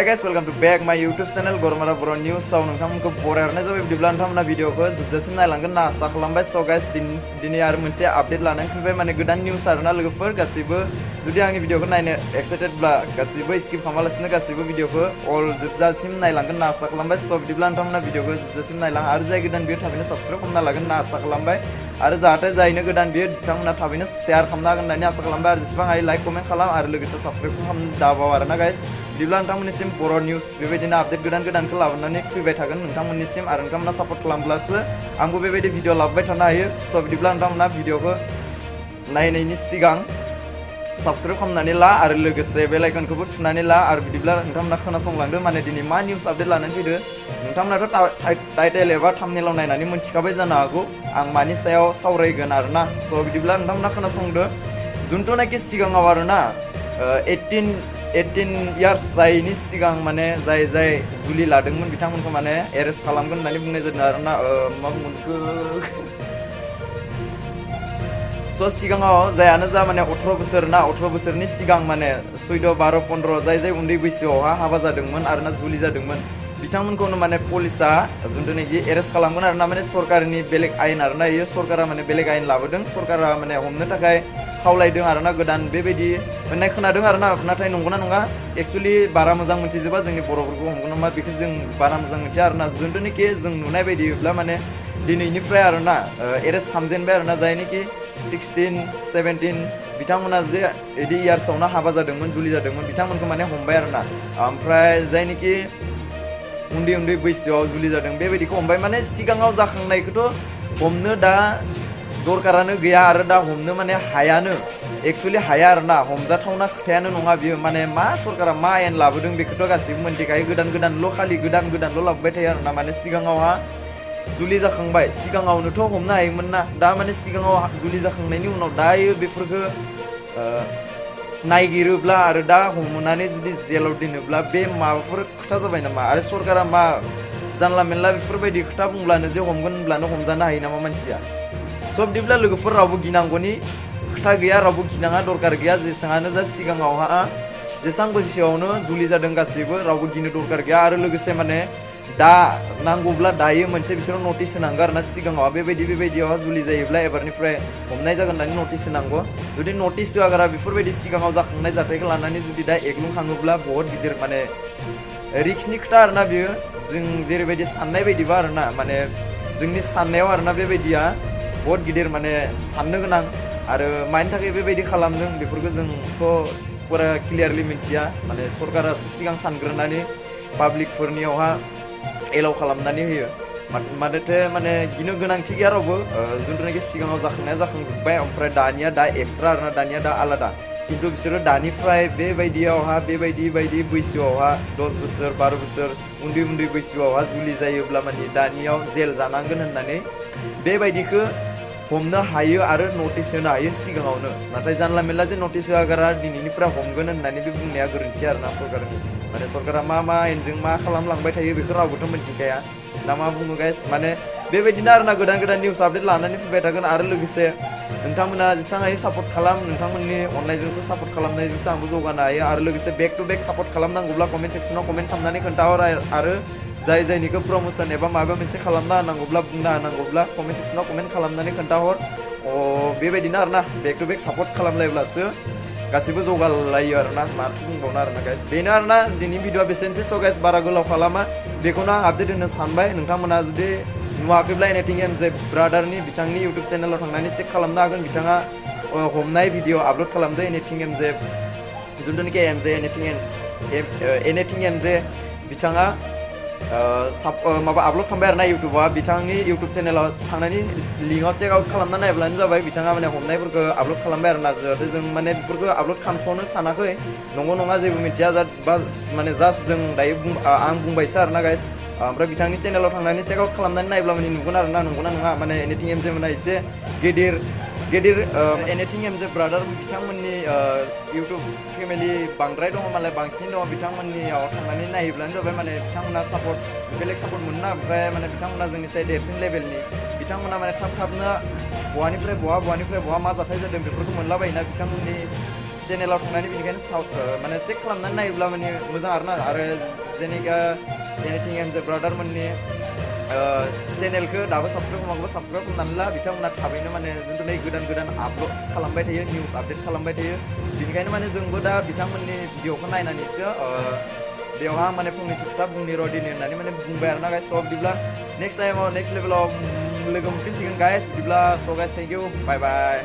Hi guys, welcome to back my YouTube channel Gormara Bro News. So नोंथांमोनखौ बरायहरनाय जाबाय बिदिब्ला नोंथांमोना भिडिअखौ जोबजासिम नायलांगोन ना आसा खालामबाय। So guys दिनै आरो मोनसे आपडेट लानानै फैबाय माने गोदान निउस आरोना लोगोफोर गासैबो जुदि आंनि भिडिअखौ नायनो एक्साइटेडब्ला गासैबो स्किप खालामालासिनो गासैबो भिडिअखौ अल जोबजासिम नायलांगोन ना आसा खालामबाय। So बिदिब्ला नोंथांमोना भिडिअखौ जोबजासिम नायलां आरो जाय गोदान बियो थाबैनो साबस्क्राइब खालामना लागोन ना आसा खालामबाय आरो जाहाथे जायनो गोदान बियो बिथांमोना थाबैनो शेयार खालामना हागोन होननानै आसा खालामबाय आरो जेसेबां हायो लाइक कमेन्ट खालाम आरो लोगोसे साबस्क्राइब खालामनो दाबाव आरोना गाइस। बिदिब्ला नोंथांमोननिसिम बर' निउस बेबायदिनो आपडेट गोदानखौ लाबोनानै फैबाय थागोन नोंथांमोननिसिम आरो नोंथांमोना सापर्ट खालामब्लासो आंबो बेबायदि भिडिअ लाबोबाय थानो हायो। स' बिदिब्ला नोंथांमोना भिडिअखौ नायनायनि सिगां साबस्क्राइब खालामनानै ला आरो लोगोसे बेल आइकनखौबो थुनानै ला आरो बिदिब्ला नोंथांमोना खोनासंलांदो माने दिनै मा निउस आपडेट लानानै फैदो। नोंथांमोनाथ' टाइटेल एबा थाम्बनेलाव नायनानै मोनथिखाबाय जानो हागौ आं मानि सायाव सावरायगोन आरोना। स' बिदिब्ला नोंथांमोना खोनासंदो जुनथुनाखि सिगाङाव आरोना 18 इयार्स जायैनि सिगां माने जाय जुलि लादोंमोन बिथांमोनखौ माने एरेस्ट खालामगोन होननानै बुंनाय जादों आरोना। मा बुंगोनखौ स' सिगाङाव जायानो जा माने 18 बोसोर ना 18 बोसोरनि सिगां माने 14, 12, 15 जाय उन्दै बैसोआवहा हाबा जादोंमोन आरोना जुलि जादोंमोन बिथांमोनखौनो माने पुलिसा जुनथुनाखि एरेस्ट खालामगोन आरोना। माने सरकारनि बेलेग आयेन आरोना इयो सरकारा माने बेलेग आयेन लाबोदों सरकारा माने हमनो थाखाय खावलायदों आरोना गोदान बेबायदि होननाय खोनादों आरोना। नाथाय नंगौना नङा एक्चुअलि बारा मोजां मोनथिजोबा जोंनि बर'फोरखौ हमगोन नामा बेखौ जों बारा मोजां मोनथिया आरोना। जुनथुनाखि जों नुनाय बायदिब्ला माने दिनैनिफ्राय आरोना एरेस्ट खालामजेनबाय आरोना जायनोखि 16, 17 बिथांमोना जे बिदि इयार्सआवनो हाबा जादोंमोन जुलि जादोंमोन बिथांमोनखौ माने हमबाय आरोना। ओमफ्राय जायनोखि उन्दै बैसोआव जुलि जादों बेबायदिखौ हमबाय माने सिगाङाव जाखांनायखौथ' हमनो दा दरकारानो गैया आरो दा हमनो माने हायानो एक्चुअलि हाया आरोना हमजाथावना खोथायानो नङा बियो। माने मा सरकारा मा आयेन लाबोदों बेखौथ' गासैबो मोनथिखायो गोदानल' खालि गोदानल' लाबोबाय थायो आरोना। माने सिगाङावहा जुलि जाखांबाय सिगाङावनोथ' हमनो हायोमोन ना दा माने सिगाङाव जुलि जाखांनायनि उनाव दायो बेफोरखौ नायगिरोब्ला आरो दा हमनानै जुदि जेलाव दोनोब्ला बे माबाफोर खोथा जाबाय नामा? आरो सरकारा मा जानला मेनला बेफोरबायदि खोथा बुंब्लानो जे हमगोन होनब्लानो हमजानो हायो नामा मानसिया? स' बिदिब्ला लोगोफोर रावबो गिनांगौनि खोथा गैया रावबो गिनाङा दरकार गैया जेसेबांनो जा सिगाङावहा जेसेबां बैसोआवनो जुलि जादों गासैबो रावबो गिनो दरकार गैया। आरो लोगोसे माने दा नांगौब्ला दायो मोनसे बिसोरो नटिस होनांगौ आरोना सिगाङाव बेबायदियावहा जुलि जायोब्ला एबारनिफ्राय हमनाय जागोन होननानै नटिस होनांगौ। जुदि नटिस होआगारा बेफोरबायदि सिगाङाव जाखांनाय जाथायखौ लानानै जुदि दा एग्लुंखाङोब्ला बहुत गिदिर माने रिक्सनि खोथा आरोना बियो जों जेरैबायदि साननाय बायदिबा आरोना माने जोंनि साननायाव आरोना बेबायदिया बहुत गिदिर माने साननो गोनां आरो मानि थाखाय बेबायदि खालामदों बेफोरखौ जोंथ' फुरा क्लियारलि मिथिया माने सरकारा सिगां सानग्रोनानै पाब्लिकफोरनियावहा एलाउ खालामनानै होयो मानोथो माने गिनो गोनांथि गैया रावबो जुनथुनाखि सिगाङाव जाखांनाया जाखांजोब्बाय ओमफ्राय दानिया दा एक्सट्रा आरोना दानिया दा आलादा खिन्थु बिसोरो दानिफ्राय बेबायदियावहा बेबायदि बैसोआवहा 10 बोसोर 12 बोसोर उन्दै बैसोआवहा जुलि जायोब्ला माने दानियाव जेल जानांगोन होननानै बेबायदिखौ हमनो हायो आरो नटिस होनो हायो सिगाङावनो। नाथाय जानला मेनला जे नटिस होआगारा दिनैनिफ्राय हमगोन होननानै बे बुंनाया गोरोन्थि आरोना सरकारनि। माने सरकारा मा आयेनजों मा खालामलांबाय थायो बेखौ रावबोथ' मिथिखाया दा मा बुङो गाइस। माने बेबायदिनो आरोना गोदान निउस आपडेट लानानै फैबाय थागोन आरो लोगोसे नोंथांमोना जेसेबां हायो सापर्ट खालाम नोंथांमोननि अननायजोंसो सापर्ट खालामनायजोंसो आंबो जौगानो हायो आरो लोगोसे बेक टु बेक सापर्ट खालामनांगौब्ला कमेन्ट सेक्सनाव कमेन्ट खालामनानै खोन्थाहर आरो जायनिखौ प्रमोसन एबा माबा मोनसे खालामना होनांगौब्ला बुंना होनांगौब्ला कमेन्ट सेक्सनाव कमेन्ट खालामनानै खोन्थाहर। बेबायदिनो आरोना बेक टु बेक सापर्ट खालामलायब्लासो गासैबो जौगालायो आरोना माथो बुंबावनो आरोना गाइस। बेनो आरोना दिनैनि भिडिअआ बेसेनोसै। स' गाइस बारा गोलाव खालामा बेखौनो आं आपडेट होनो सानबाय। नोंथांमोना जुदि नुवाखैब्ला एनिथिं एमजे ब्रादारनि बिथांनि इउटुब चेनेलाव थांनानै चेक खालामनो हागोन। बिथाङा हमनाय भिडिअ आपल'ड खालामदों एनिथिं एमजे जुनथुनाखि एनिथिं एमजे बिथाङा माबा आपल'ड खालामबाय आरोना इउटुबाव बिथांनि इउटुब चेनेलाव थांनानै लिंकआव चेक आउट खालामना नायब्लानो जाबाय बिथाङा माने हमनायफोरखौ आपल'ड खालामबाय आरोना। जाहाथे जों माने बेफोरखौ आपल'ड खालामथ'नो सानाखै नंगौ नङा जेबो मिथिया माने जास्ट जों दायो आं बुंबायसो आरोना गाइस। ओमफ्राय बिथांनि चेनेलाव थांनानै चेक आउट खालामनानै नायब्ला माने नुगोन आरोना नंगौना नङा माने एनिथिं एमजे मोना एसे गिदिर एनिथिं एमजे ब्रादार बिथांमोननि इउटुब फेमिलि बांद्राय दङ मालाय बांसिन दङ बिथांमोननियाव थांनानै नायब्लानो जाबाय माने बिथांमोना बेलेग सापर्ट मोना ओमफ्राय माने बिथांमोना जोंनि साय देरसिन लेभेलनि बिथांमोना माने थाबनो बहानिफ्राय बहा मा जाथाय जादों बेफोरखौ मोनलाबायोना बिथांमोननि चेनेलाव थांनानै बेनिखायनो माने चेक खालामनानै नायोब्ला माने मोजां आरोना आरो जेनेका जेनेथिं एमजे ब्रादारमोननि चेनेलखौ दाबो साबसक्राइब खालामाखैबा साबसक्राइब खालामनानै ला बिथांमोना थाबैनो माने जिथु नै गोदान गोदान आपल'ड खालामबाय थायो निउस आपडेट खालामबाय थायो बेनिखायनो माने जोंबो दा बिथांमोननि भिडिअखौ नायनानैसो बेवहाय माने फंनैसो खोथा बुंनि र' दिनै होननानै माने बुंबाय आरोना गाइस स' बिदिब्ला नेक्स्ट टाइमाव नेक्स्ट लेभेलाव लोगो मोनफिनसिगोन गाइस बिदिब्ला so' guys thank you bye bye